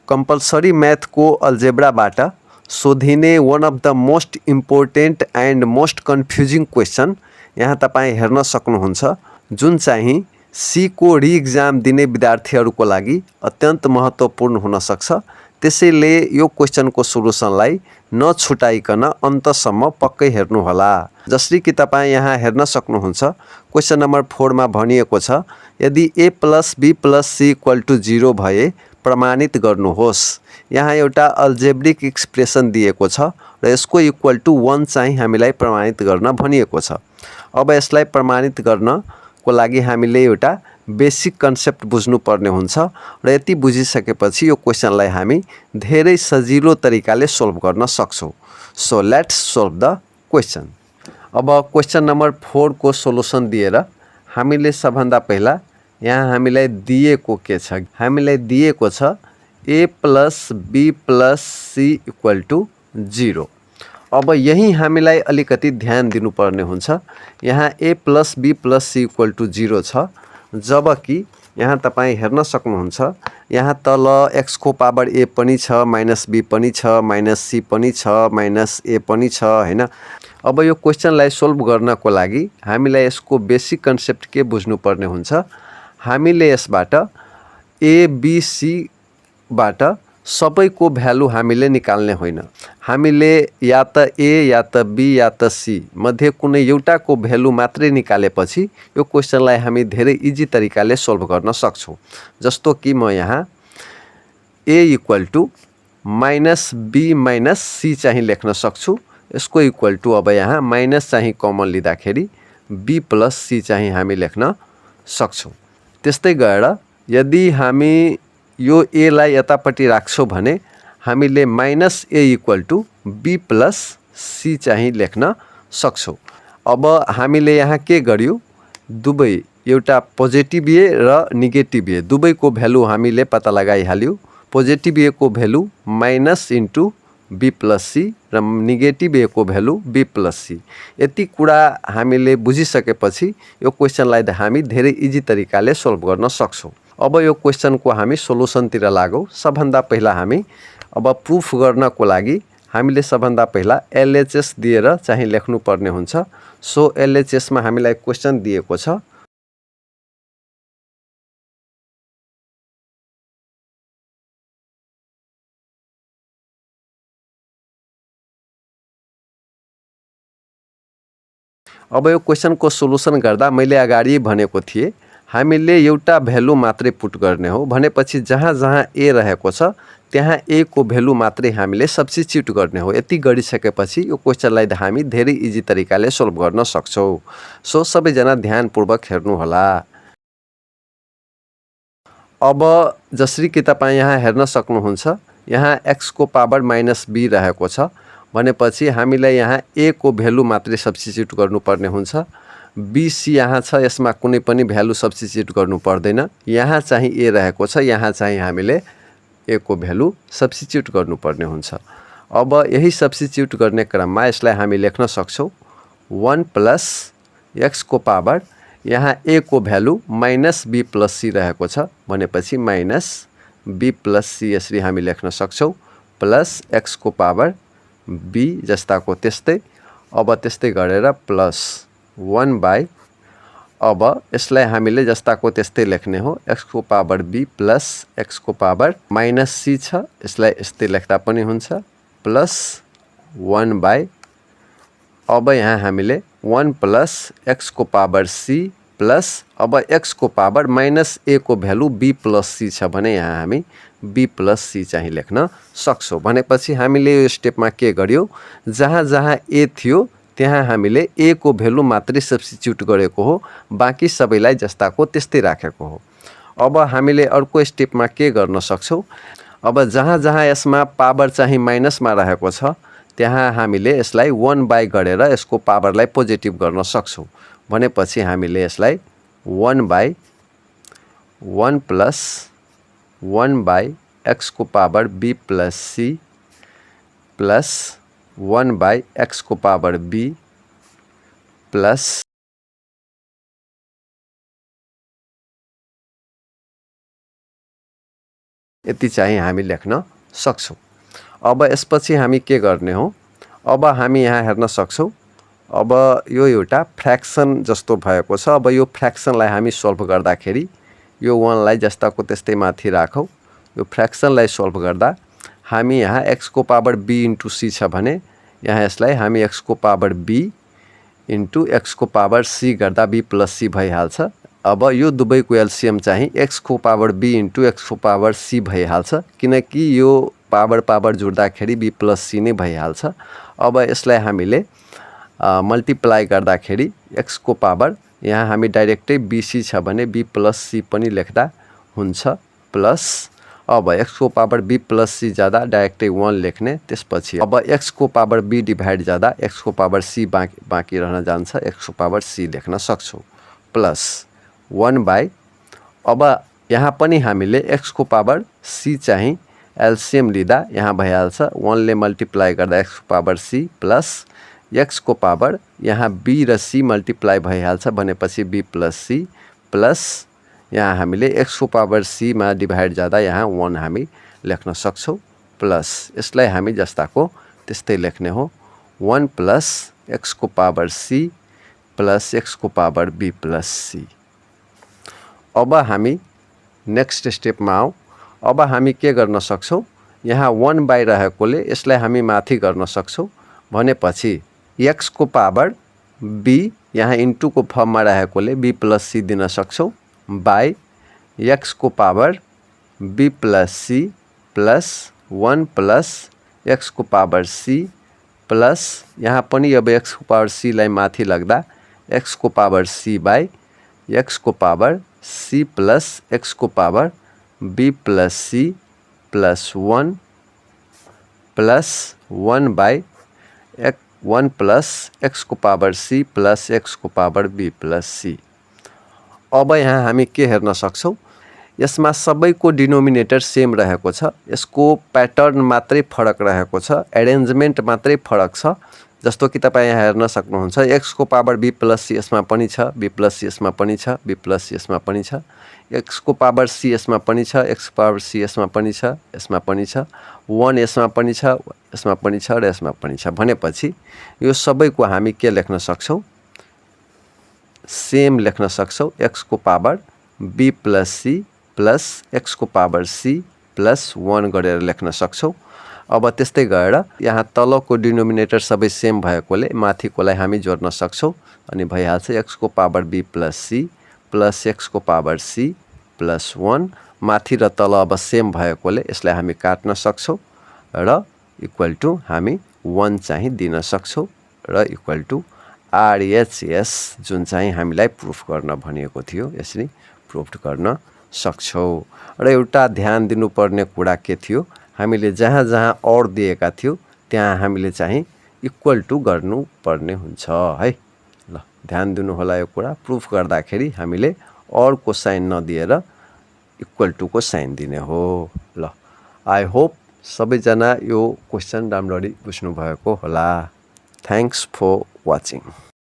Compulsory म्याथको अल्जेब्राबाट सोधिने one of the most important and most confusing question यहाँ तपाईँ हेर्न सक्नुहुन्छ, जुन चाहिँ सी को रिइक्जाम दिने विद्यार्थीहरूको लागि अत्यन्त महत्त्वपूर्ण हुन सक्छ। त्यसैले यो क्वेसनको सोलुसनलाई नछुटाइकन अन्तसम्म पक्कै हेर्नुहोला। जसरी कि तपाईँ यहाँ हेर्न सक्नुहुन्छ, क्वेसन नम्बर 4 मा भनिएको छ, यदि a + b + c = 0 भए प्रमाणित गर्नुहोस्। यहाँ एउटा अल्जेब्रिक एक्सप्रेसन दिएको छ र यसको इक्वल टु 1 चाहिँ हामीलाई प्रमाणित गर्न भनिएको छ। अब यसलाई प्रमाणित गर्नको लागि हामीले एउटा बेसिक कन्सेप्ट बुझ्नुपर्ने हुन्छ र यति बुझिसकेपछि यो क्वेसनलाई हामी धेरै सजिलो तरिकाले सोल्भ गर्न सक्छौँ। So let's solve the question. अब क्वेसन नम्बर 4 को सोलुसन दिएर हामीले सबभन्दा पहिला यहाँ हामीलाई दिएको के छ, हामीलाई दिएको छ a + b + c = 0। अब यही हामीलाई अलिकति ध्यान दिनुपर्ने हुन्छ। यहाँ a + b + c = 0 छ, जबकि यहाँ तपाईँ हेर्न सक्नुहुन्छ, यहाँ तल x को पावर a पनि छ, -b पनि छ, -c पनि छ, -a पनि छ हैन। अब यो क्वेसनलाई सोल्भ गर्नको लागि हामीलाई यसको बेसिक कन्सेप्ट के बुझ्नुपर्ने हुन्छ, हामीले यसबाट a b c बाट सबैको भ्यालु हामीले निकाल्ने होइन। हामीले या त a या त b या त c मध्ये कुनै एउटाको भ्यालु मात्रै निकालेपछि यो क्वेसनलाई हामी धेरै इजी तरिकाले सोल्भ गर्न सक्छौँ। जस्तो कि म यहाँ a = -b - c चाहिँ लेख्न सक्छु। यसको इक्वल टु अब यहाँ माइनस चाहिँ कमन लिँदाखेरि b + c चाहिँ हामी लेख्न सक्छौँ। त्यस्तै गएर यदि हामी यो a लाई यतापट्टि राख्छौँ भने हामीले -a = b + c चाहिँ लेख्न सक्छौँ। अब हामीले यहाँ के गर्यो, दुवै एउटा पोजिटिभ a र नेगेटिभ a दुवैको भ्यालु हामीले पत्ता लगाइहाल्यो। पोजिटिभ a को भ्यालु -b + c र नेगेटिभ a को भ्यालु b + c। यति कुरा हामीले बुझिसकेपछि यो क्वेसनलाई हामी धेरै इजी तरिकाले सोल्भ गर्न सक्छौँ। अब यो क्वेसनको हामी सोलुसनतिर लागौँ। सबभन्दा पहिला हामी अब प्रुफ गर्नको लागि हामीले सबभन्दा पहिला LHS दिएर चाहिँ लेख्नुपर्ने हुन्छ। सो LHS मा हामीलाई क्वेसन दिएको छ, अब यो क्वेसनको सोलुसन गर्दा मैले अगाडि भनेको थिएँ, हामीले एउटा भ्यालु मात्रै पुट गर्ने हो भनेपछि जहाँ जहाँ a रहेको छ त्यहाँ a को भ्यालु मात्रै हामीले सब्स्टिट्युट गर्ने हो। यति गरिसकेपछि यो क्वेसनलाई हामी धेरै इजी तरिकाले सोल्भ गर्न सक्छौँ। सो सबैजना ध्यानपूर्वक हेर्नुहोला। अब जसरी कि तपाईँ यहाँ हेर्न सक्नुहुन्छ, यहाँ x को पावर -b रहेको छ भनेपछि हामीलाई यहाँ a को भ्यालु मात्रै सब्स्टिट्युट गर्नुपर्ने हुन्छ। BC यहाँ छ, यसमा कुनै पनि भ्यालु सब्स्टिट्युट गर्नु पर्दैन। यहाँ चाहिँ a रहेको छ, यहाँ चाहिँ हामीले a को भ्यालु सब्स्टिट्युट गर्नुपर्ने हुन्छ। अब यही सब्स्टिट्युट गर्ने क्रममा यसलाई हामी लेख्न सक्छौँ 1 + x को पावर, यहाँ a को भ्यालु -b + c रहेको छ भनेपछि -b + c यसरी हामी लेख्न सक्छौँ, प्लस x को पावर b जस्ताको त्यस्तै। अब त्यस्तै गरेर +1/, अब यसलाई हामीले जस्ताको त्यस्तै लेख्ने हो, x को पावर b प्लस x को पावर -c छ, यसलाई यस्तै लेख्दा पनि हुन्छ, +1/। अब यहाँ हामीले 1 + x को पावर c प्लस अब x को पावर -a को भ्यालु b + c छ भने यहाँ हामी b + c चाहिँ लेख्न सक्छौँ। भनेपछि हामीले यो स्टेपमा के गर्यो, जहाँ जहाँ a थियो त्यहाँ हामीले a को भ्यालु मात्रै सब्स्टिट्युट गरेको हो, बाँकी सबैलाई जस्ताको त्यस्तै राखेको हो। अब हामीले अर्को स्टेपमा के गर्न सक्छौँ, अब जहाँ जहाँ यसमा पावर चाहिँ माइनसमा रहेको छ त्यहाँ हामीले यसलाई 1/, गरेर यसको पावरलाई पोजिटिभ गर्न सक्छौँ। भनेपछि हामीले यसलाई 1/1 + 1/, x को power b + c plus 1/, x को पावर b प्लस यति चाहिँ हामी लेख्न सक्छौँ। अब यसपछि हामी के गर्ने हो, अब हामी यहाँ हेर्न सक्छौँ। अब यो एउटा फ्र्याक्सन जस्तो भएको छ। अब यो फ्र्याक्सनलाई हामी सोल्भ गर्दाखेरि यो 1 लाई जस्ताको त्यस्तै माथि राखौँ। यो फ्र्याक्सनलाई सोल्भ गर्दा हामी यहाँ x को पावर b इन्टु c छ भने यहाँ यसलाई हामी x को पावर b इन्टु x को पावर c गर्दा b प्लस c भइहाल्छ। अब यो दुवैको एलसिएम चाहिँ x को पावर b इन्टु x को पावर c भइहाल्छ, किनकि यो पावर जोड्दाखेरि b प्लस c नै भइहाल्छ। अब यसलाई हामीले मल्टिप्लाई गर्दाखेरि x को पावर यहाँ हामी डाइरेक्टै bc छ भने b प्लस c पनि लेख्दा हुन्छ, प्लस अब x को पावर b प्लस c जाँदा डाइरेक्टै 1 लेख्ने। त्यसपछि अब x को पावर b डिभाइड जाँदा x को पावर c बाँकी रहन जान्छ, x को पावर c लेख्न सक्छौँ, प्लस 1 बाई अब यहाँ पनि हामीले x को पावर c चाहिँ एलसिएम लिँदा यहाँ भइहाल्छ 1 ले मल्टिप्लाई गर्दा x को पावर c प्लस x को पावर यहाँ b र c मल्टिप्लाई भइहाल्छ भनेपछि b प्लस c प्लस यहाँ हामीले x को पावर c मा डिभाइड जाँदा यहाँ 1 हामी लेख्न सक्छौँ, प्लस यसलाई हामी जस्ताको त्यस्तै लेख्ने हो 1 प्लस x को पावर c प्लस x को पावर b प्लस c। अब हामी नेक्स्ट स्टेपमा आउँ। अब हामी के गर्न सक्छौँ, यहाँ 1 बाई रहेकोले यसलाई हामी माथि गर्न सक्छौँ भनेपछि x को पावर b यहाँ इन्टु को फर्ममा रहेकोले b प्लस c दिन सक्छौँ बाई x को power b plus c plus 1 plus x को पावर c प्लस यहाँ पनि अब x को पावर c लाई माथि लग्दा x को पावर c बाई x को पावर c प्लस x को power b plus c plus 1 plus 1 by 1 plus x को पावर c प्लस x को पावर b प्लस c। अब यहाँ हामी के हेर्न सक्छौँ, यसमा सबैको डिनोमिनेटर सेम रहेको छ, यसको प्याटर्न मात्रै फरक रहेको छ, एरेन्जमेन्ट मात्रै फरक छ। जस्तो कि तपाईँ यहाँ हेर्न सक्नुहुन्छ x को पावर b प्लस c यसमा पनि छ, b प्लस c यसमा पनि छ, b प्लस c यसमा पनि छ, x को पावर c यसमा पनि छ, x पावर c यसमा पनि छ, यसमा पनि छ, 1 यसमा पनि छ, यसमा पनि छ र यसमा पनि छ भनेपछि यो सबैको हामी के लेख्न सक्छौँ, सेम लेख्न सक्छौँ। x को power b plus c plus x को पावर c प्लस 1 गरेर लेख्न सक्छौँ। अब त्यस्तै गरेर यहाँ तलको डिनोमिनेटर सबै सेम भएकोले माथिकोलाई हामी जोड्न सक्छौँ अनि भइहाल्छ x को power b plus c plus x को पावर c प्लस 1। माथि र तल अब सेम भएकोले यसलाई हामी काट्न सक्छौँ र इक्वल टु हामी 1 चाहिँ दिन सक्छौँ र इक्वल टु RHS जुन चाहिँ हामीलाई प्रुफ गर्न भनिएको थियो यसरी प्रुफ गर्न सक्छौँ। र एउटा ध्यान दिनुपर्ने कुरा के थियो, हामीले जहाँ जहाँ और दिएका थियो त्यहाँ हामीले चाहिँ इक्वल टु गर्नुपर्ने हुन्छ है। ल ध्यान दिनु होला यो कुरा, प्रुफ गर्दाखेरि हामीले और को साइन नदिएर इक्वल टु को साइन दिने हो। ल आई होप सबैजना यो क्वेसन राम्ररी बुझ्नु भएको होला। Thanks for watching.